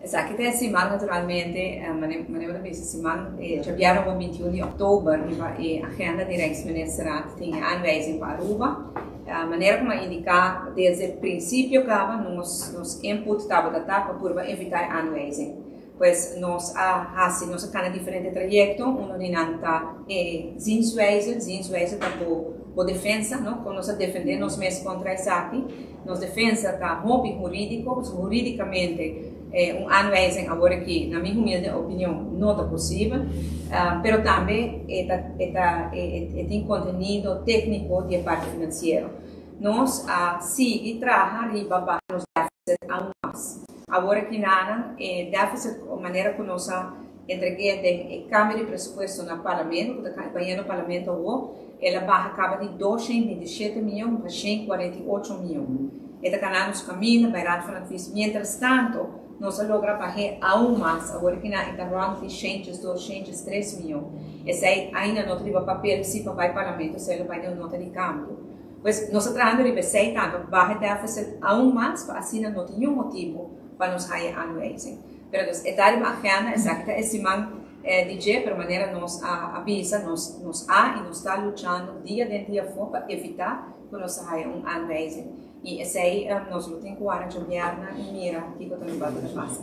Esaki ta e siman naturalmente, manera bo ta bisa siman djabièrnè bo 21 di òktober riba e agenda di Rijksministerraad tin e aanwijzing pa Aruba. Manera ku mi a indiká desde prinsipio kaba nos nos input tabata ta pa purba evitá e aanwijzing. Pues nos a hasi nos a kana diferente trayekto, uno di nan ta e zienswijze, zienswijze ta bo bo defensa no, kon nos a defendé nos mes kontra esaki. Nos defensa ta hopi hurídiko, pasobra hurídikamente un aanwijzing awor aki, na mi humilde opinion, no ta posibel. Pero tambe e ta e ta e tin kontenido tékniko di e parti finansiero. Nos a sigui traha riba baha nos défisit aun mas. Awor aki nanan e défisit manera ku nos a Entreg'é den e kambio di presupuesto na Parlamento, ku ta bayendo Parlamento awor, el a baha kaba di 227 mion pa 148 mion. E ta kanando su kaminda bai Raad van Advies. Mientrastanto, nos a logra bah'é aun mas, awor kina e ta rònt di 102, 103 mion. Esei ainda no ta riba papel si pa bai Parlamento, esei lo bai den un nota di kambio. Pues, nos ta trahando riba esei tantu, baha e deficit aun mas pa asina no tin niun motibu pa nos haya aanwijzing. Pero dus e ta riba agenda, esaki ta e siman di dje, pero manera nos a bisa, nos nos a y nos ta luchando dia den dia afó pa evita cu nos ta haya un aanwijzing. Y esey nos lo tin cu wara djobièrnè y mira kico ta lo bata ta pasa.